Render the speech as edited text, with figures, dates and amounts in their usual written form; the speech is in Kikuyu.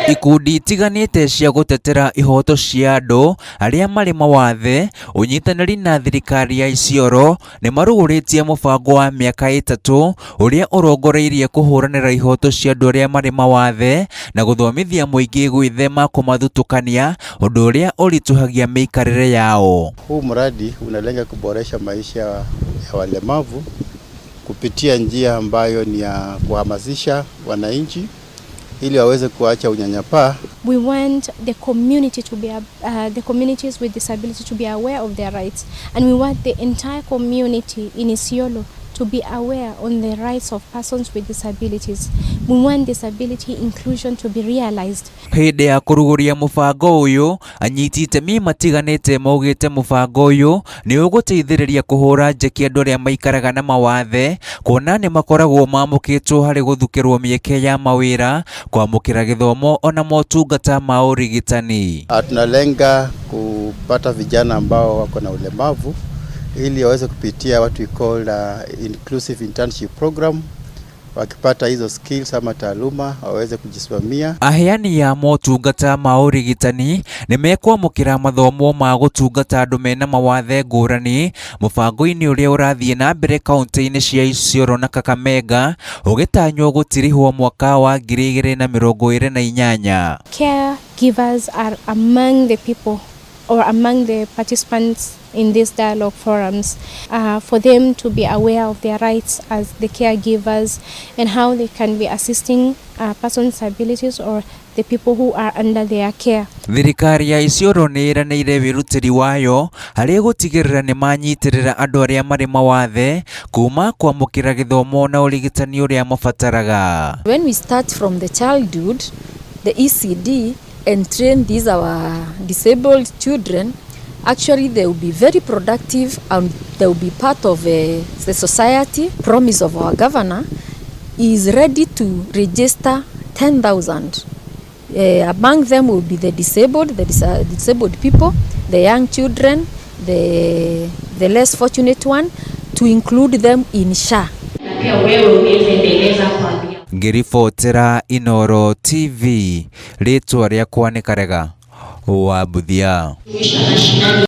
Ikundi itiganĩte cia gũtetera ihoto cia andũ arĩa marĩ mawathe, ũnyitanĩri na thirikari ya Isiolo nĩ marugũrĩtie mũbango wa mĩaka 3 ũrĩa ũrongoreirie kũhũranĩra ihoto cia andũ arĩa marĩ mawathe na gũthomithia mũingĩ gwĩthema kũmathutũkania, ũndũ ũrĩa ũritũhagia mĩikarĩre yao. Huu mradi unalenga kuboresha maisha ya walemavu kupitia njia ambayo ni ya kuhamasisha wananchi ili waweze kuacha unyanyapaa. We want the community to be the communities with disability to be aware of their rights, and we want the entire community in Isiolo to be aware on the rights of persons with disabilities. We want disability inclusion to be realized. Hĩndĩ ya kũrugũria mũbango ũyũ, anyiti itemi matiganĩte maugĩte mũbango ũyũ nĩ ũgũteithĩrĩria kũhũra njeki andũ arĩa maikaraga na mawathe, kuona nĩ makoragwo mamũkĩtwo harĩ gũthukĩrwo mĩeke ya mawĩra, kwamũkĩra gĩthomo ona motungata ma ũrigitani. Tunalenga kupata vijana ambao wako na ulemavu ili waweze kupitia what we call inclusive internship program. Wakipata hizo skills ama taaluma waweze kujisimamia. Aheani a motungata ma ũrigitani nĩ mekwamũkĩra mathomo ma gũtungata andũ mena mawathe ngũrani mũbango-inĩ ũrĩa ũrathiĩ na mbere kaunti-inĩ cia Isiolo na Kakamega, ũgĩtanywo gũtirihwo mwaka wa 2028. Caregivers are among the people or among the participants in these dialogue forums, for them to be aware of their rights as the caregivers and how they can be assisting persons with disabilities or the people who are under their care. Thirikari ya Isiolo nĩ ĩranĩire wĩrutĩri wayo harĩ gũtigĩrĩra nĩ manyitĩrĩra andũ arĩa marĩ mawathe kuma kwamũkĩra gĩthomo na ũrigitani ũrĩa mabataraga. When we start from the childhood, the ECD, and train these our disabled children, actually they will be very productive and they will be part of the society. Promise of our governor is ready to register 10,000. Among them will be the disabled, the disabled people, the young children, the less fortunate one, to include them in SHA. Pia wewe unaweza endeleza kuambia Ngĩribotera Inooro TV, rĩtwa rĩakwa nĩ Karega wa Mbuthia. Mashinani.